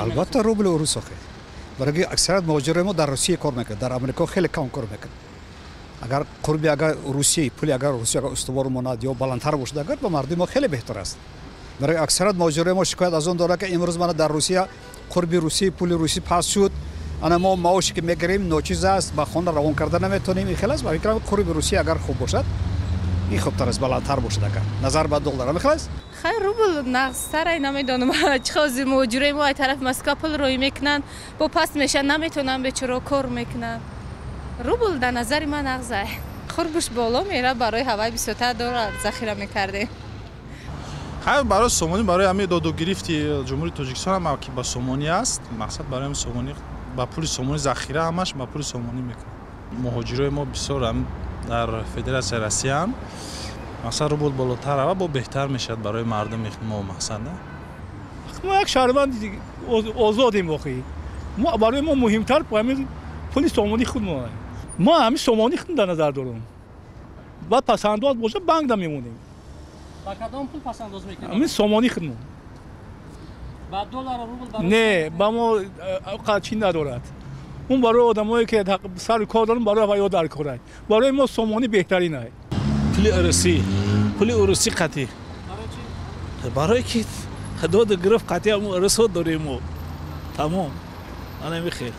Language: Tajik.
Албатта, рубли урус охе, барои аксарият муҳоҷирои мо дар Русия кор мекунад, дар Амрико хеле кам кор мекунад. Агар қурби агар Русия, пули агар Русия агар устувор монад ё баландтар бошад, агар ба мардуми мо хеле беҳтар аст. Барои аксарият муҳоҷирои мо шикоят аз он дорад, ки имрӯз мана дар Русия қурби Русия, пули русӣ паст шуд, ана мо маоше ки мегирем, ночиз аст, ба хона равон карда наметавонем. Ин хел аст. Ба фикрам, қурби Русия агар хуб бошад, ин хубтар аст, баландтар бошад агар назар ба доллар, ҳамин хел аст. Хай, рубл нағзтарай, намедонам чӣ ҳозир муҳоҷирои мо ай тарафи Москва пул роӣ мекунанд, бо паст мешаванд, наметавонанд бечоро, кор мекунанд. Рубл дар назари ман нағзай, қурбуш боло мера, барои ҳавай бисёртар доллар захира мекардем. Хай, барои сомонӣ, барои ҳамин доду гирифти Ҷумҳурии Тоҷикистон ҳам ки ба сомонӣ аст, мақсад барои ҳамин сомонӣ, ба пули сомонӣ захира, ҳамаш ба пули сомонӣ мекунад. Муҳоҷирои мо бисёр дар Федератсияи Россияанд, мақсад рубл болотар рава, бо беҳтар мешавад барои мардуми мо, мақсад. Мо як шаҳрванди озодем охи, барои мо муҳимтар ҳамин пули сомонӣ худмо. Мо ҳамин сомонӣ худ дар назар дорем, баъд пасандоз бошад, банк да мемонем. Ба кадом пул пасандоз мекунед? Ҳамин сомонӣ худмо. Ба доллару рубл? Не, ба мо чӣ надорад. Он барои одамое ки сари кор доранд, барои ваё дар корад, барои мо сомонӣ беҳтарин ай. Пули урусӣ, пули урусӣ қатӣ, барое ки доду гирифт қатӣ ҳамун урусҳо дорем мо, тамом, ана михел.